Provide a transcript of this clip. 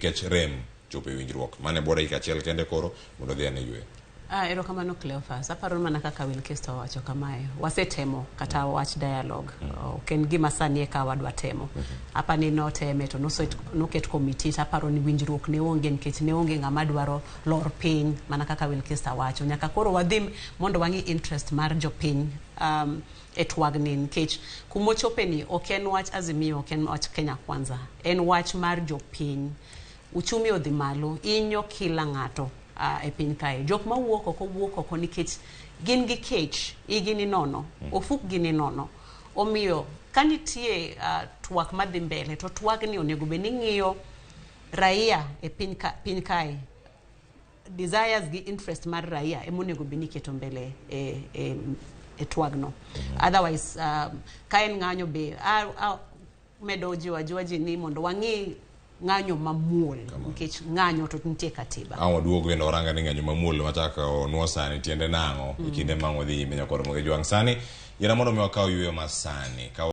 Nikech rem chopo e winjruok. Mano e bwo dakika achiel kende koro mondo odhi ane yweyo. Ah, erokamano Cleophas. Aparo mana kaka Wilkister owacho kamae. Wasetemo kata wach dialogue. Ok en gima sani eka wadwa temo. Apa ni noteme to noset, noket committee to aparo ni winjruok ne onge nikech ne onge ng'ama dwaro lor piny mana kaka Wilkister wacho. Nyaka koro wadhi mondo wang'i interest mar jopiny e twagni nikech kumochope ni ok en wach Azimio, ok en wach Kenya Kwanza. En wach mar jopiny. Uchumi odhi malo, inyo kila ng'ato e piny kae. Jok mawuok oko wuok oko nikech gin gi kech, igi ni nono, ofukgi ni nono. Omiyo ka nitie twak madhi mbele to twagni onego bed ni ng'iyo raia e piny, ka, piny kae desires gi interest mar raia ema onego bed ni iketo mbele e, e, e twagno. Otherwise ka en ng'anyo be medo jiwo ajiwa ji ni mondo wang'i ng'anyo mamuol nikech ng'anyo to nitie katiba. Ang' waduogo kendo waranga ni ng'anyo mamuol machako onwo sani tiende nang'o e kinde ma wadhi nyime nyakoro moge jwang' sani yiena mondo mi wakaw yueyo ma sani ka.